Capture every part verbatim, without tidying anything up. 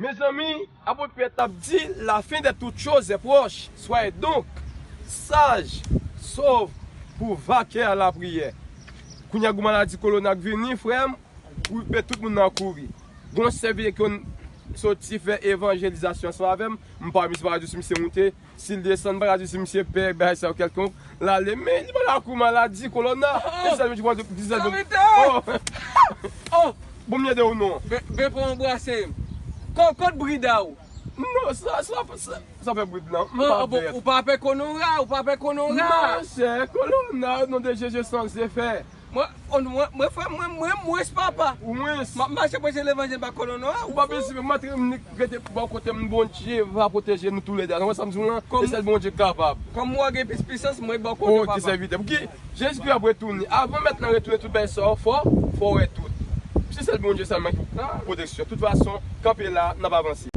Mezanmi, apot Pyè t ap di, la fin de toutes choses est proche. Soyez donc sages, sauf pour vaquer à la prière. Kounye a gwo maladi kolona k vini, frè m, ou pe tout moun nan kouri. Gon sèvitè ki konn soti fè evanjelizasyon ansanm avè m, m pa misye pa di si misye moute, si l desann, m pa ka di si misye pè, bagay sa yo kèlkonk, l ale, men li pa ka kouri maladi kolona. Oh! E sèl moun ki pran di sèl moun. Oh! Oh! Bon, m ede ou non. Ben, ben pran anbrase m. Kon, kot brida w? Non, sa, sa, sa, sa fè brid lan. M pa pè. Ou pa pè kolona, ou pa pè kolona. Monchè, kolona, non de Jezi, san efè. Mwen, on, mwen, mwen, frè, mwen, mwen, mwens papa. Ou mwens. M ap mache preche levanjil pa kolona. Ou pa bezwen, m antre, m rete bò kote m, Bondye va pwoteje nou toulède. Ou wè sa m di w lan? E sèl Bondye k kapab. Kòm mwen gen plis pisans, mwen bò kote papa. Oke, sèvitè. Pouki Jezikri ap retounen. Avan mèt lan retounen, tout bagay sa yo, fò, fò w wè tout. Se sèl Bondye sèlman ki pou pwoteksyon. Tout fason, kanpe la, n ap avanse.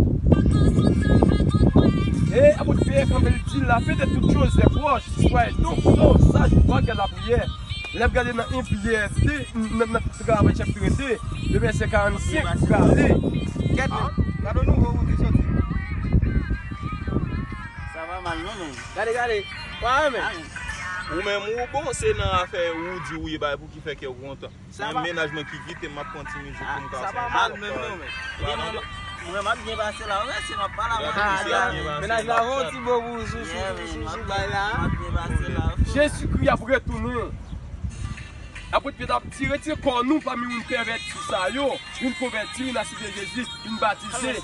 E apot Pyè kanpe, l di, la fin de toutes choses est proche. Soyez donc sages, vaquez à la prière. Lè m gade nan en Pyè de, nan, nan Travay chapit de, de vèsè karannsenk pou gade. Kèt, men. Gade nouvo Woody soti. Sa va mal non, men. Gade, gade. Wa, men. Ou menm ou bon, se nan afè Woody ou ye, bay pou ki fè kè w kontan. Sa va. Mennaj mwen ki kite m, m ap pran ti mizik pou m ka fè. Sa va mal menm non, men. Ebyen, mwen, mwen, m ap byen pase la, wi, si m ap pale avè w. Mennaj la, yon ti bo pou sou, sou, sou, sou, sou bay la. M ap byen pase la. Jezikri ap retounen. Apot Pyè t ap di, retire kò nou pami moun pèvèti sa yo, vin konvèti, vin asepte Jezi, vin batize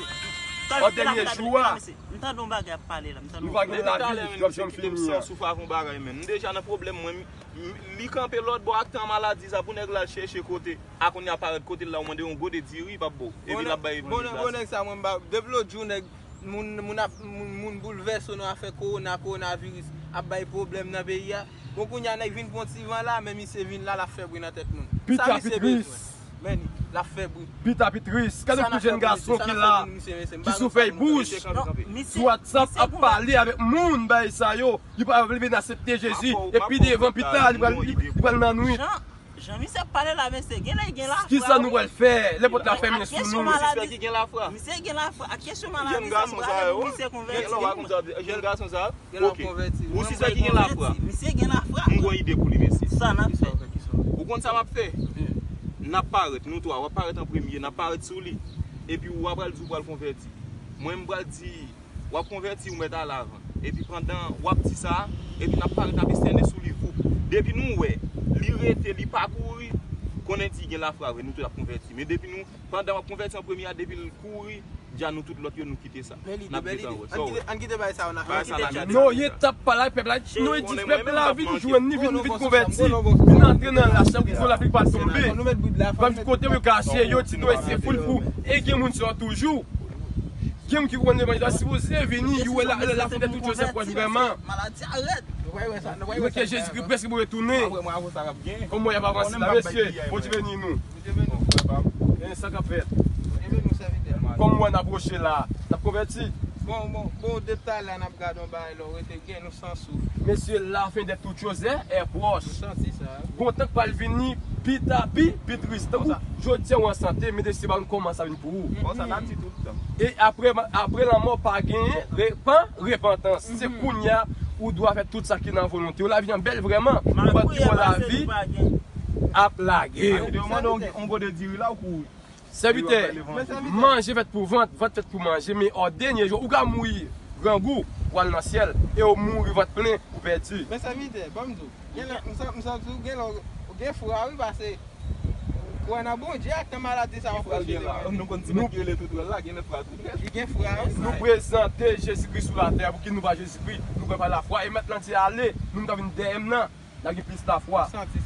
an dènye jou a. M tande yon bagay ap pale la, m tande yon bagay. Nou pa gen lavi, nou ap janm fini an. Souf avè yon bagay, men. M deja nan pwoblèm, mwen, m, m, li kanpe lòt bò ak tan maladi sa pou nèg la al chèche kote. A kounye a parèt kote l la, ou mande yon gode diri, p ap ba w. Epi l ap bay evanjil la. Bon, nèg sa, mwen, m ba, depi lòt jou, nèg, moun, moun ap, moun, moun boulvèse nan afè kowona, kowonaviris, ap bay pwoblèm nan peyi a. Bon, kounye a, nèg vin pran ti van la, men misye vin la, l ap fè bri nan tèt moun. Sa misye bezwen. Men li, l ap fè bri. Pita pi tris. Gade yon jèn gason ki la, ki sou Facebook, sou WhatsApp, ap pale avèk moun, bay sa yo. Li pa vle vin asepte Jezi. Epi devan, pita, li pral, li, li pral nan nwit. Jan, jan misye ap pale la, mesye, gen lè gen lafra. Kisa nou pral fè? Lè pòt la fèmen sou nou. Misye misye gen lafra. A kesyon maladi sa, m prale pou misye konvèti. Jèn gason sa. Oke. Ou si sa ki gen lafra. Misye gen lafra. M gon ide pou li, mesye. Sa n ap fè. Ou konn sa m ap fè? N ap parèt, nou twa, w ap parèt an premye, n ap parèt sou li. Epi w a pral di w pral konvèti. Mwen, m pral di, w ap konvèti, ou mèt ale avan. Epi pandan w ap di sa, epi n ap parèt, n ap estène sou li, voup. Depi nou wè, li rete, li pa kouri, konnen di gen lafra vre, nou tout ap konvèti. Men depi nou, pandan w ap konvèti an premye a, depi l kouri, Dja nou tout lòt yo, nou kite sa. N ap gentan wè. Ann kite, ann kite bagay sa yo nan. Non, yo t ap pale ak pèp la. Non, yo di pèp la vin jwenn li, vin, vin konvèti, vin antre nan lachè pou lavi pa l tonbe. Ban m di kote yo kache, yo di nou se foul pou. E gen moun sa yo toujou. Gen moun ki konn levanjil la, sipoze vini, yo wè la, la, la fin de toutes choses est proche vrèman. Yo wè ke Jezikri prèske pou retounen. Kòman y ap avanse la, mesye? Bondye beni nou. Bondye beni w, frè pa m. Gen sa k ap fèt. Bondye beni w, sèvitè. Kòm mwen n apwoche la, n ap konvèti. Bon, bon, bon, depi talè n ap gade yon bagay la, w rete gen nou san souf. Mesye, la fin de toutes choses est proche. Nou santi sa. Gon tan k pral vini, pita pi, pi tris. Tankou jodi a w an sante, men demen se pa nou kòman sa vin pou ou. Bon, sa n ap di tout tan. E apre, apre lanmò, pa gen re-, pa repantans. Se kounye a ou dwe fè tout sa ki nan volonte w. Lavi an bèl vrèman. Ou pa t gen bon lavi. Ap lage w. Yo mande yon, yon gode diri la, ou kouri. Sèvitè, manje fèt pou vant, vant fèt pou manje, men o dènye jou, ou ka mouri grangou, ou al nan syèl, e ou mouri vant plen, ou pèdi. Men sèvitè, ban m di w, gen lè, m sa, m santi w gen lè, ou gen fwa, wi, pase, kwè nan Bondye ak nan maladi sa yo. Gen fwa l gen la, nou konn ti nèg ki rele tout wè l la, gen lè fwa tou. Li gen fwa, wi. Nou prezante Jezikri sou latè, pou ki nou ba Jezikri, nou kwè pa lafwa, e mèt lan di ale, nou ta vin dèyè m nan. N a gen plis lafwa.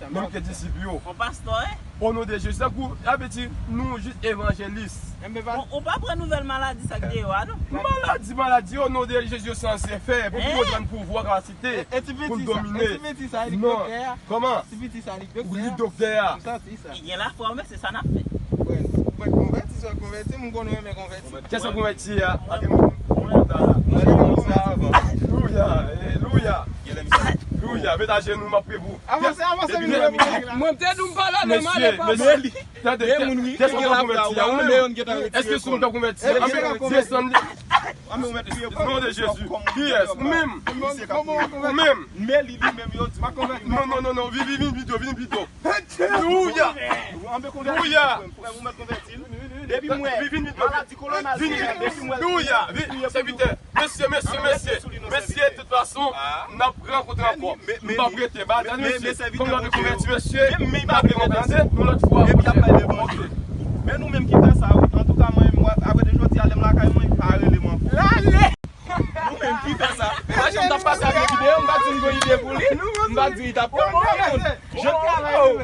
Men nou ke disip yo. Yon pastè, wi. O non de Jezi. Tankou, sa vle di, nou jis evanjelis. Ou, ou pa pran nouvèl maladi sa k deyò a, non? Maladi, maladi, o non de Jezi, yo sanse fè. Pou nou pran pouvwa, kapasite, pou n domine. E ti piti sa, e ti piti sa, li doktè a. Kòman? Ti piti sa, li doktè a. Li doktè a. M santi sa. Li gen lafwa, men se sa n ap fè. Mwen, mwen konvèti, sou konvèti, m konnen renmen konvèti. Kèsyon konvèti a, pa gen moun, moun kontan la. Alelouya, alelouya. Alelouya, met ajenou, m ap priye pou ou. Avanse, avanse, Depi vin depi vre. Mwen te di w m pa la menm ale Mesye, pase. Mesye, tande, kèk moun wi, kèk moun ka konvèti a, wi. Èske sou moun ka konvèti? Anben, desann. Non de Jezi. Kiyès? Ou menm? Ou menm? Men li li menm yo di pa konvèti. Non, non, non, non, vin, vin, vin pito, vin pito. Alelouya. Anbe konvèti. Alelouya. Frè ou mèt konvèti. Depi mwen. Vin, vin pito. Maladi kolonal. Vin, vin. Depi mwen. Alelouya. Vin, sèvitè. Mesye, mesye, mesye. Mesye, de tout fason, n ap rankontre ankò. M p ap rete. Ba, tande mesye. Kòm n ap konvèti mesye, m ap rankontre yon lòt fwa. Epi ap bay devan. Men nou menm ki fè sa, wi. Antouka, mwen, mwen, apre de jodi a, lè m lakay mwen, pa rele m ankò. Lale! Nou menm ki fè sa. Mwen, jan m t ap pase ak yon videyo, m pa di m gon ide pou li. M pa di li t ap pran bon moun.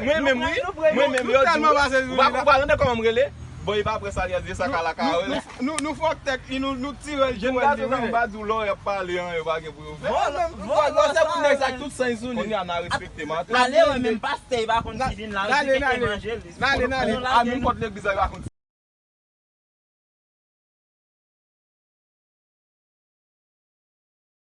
Mwen menm, wi. Mwen menm, yo di, ou pa, ou pa tande kòman m rele? Bon, e pa apre sa, li a di, sa ka la ka rele. Nou, nou fòk tèt li, nou, nou tire l, tou wè li vini. M pa di w lò, y ap pale, an, yo pa gen pou yo. Bon, se pou nèg sa tout sans sou li. Kounye a, n a respekte maten. Ale wè, menm pastè, e pa konn si vin la, si te evanjelis. Nale, nale. A menm kòt legliz la, yo pa konn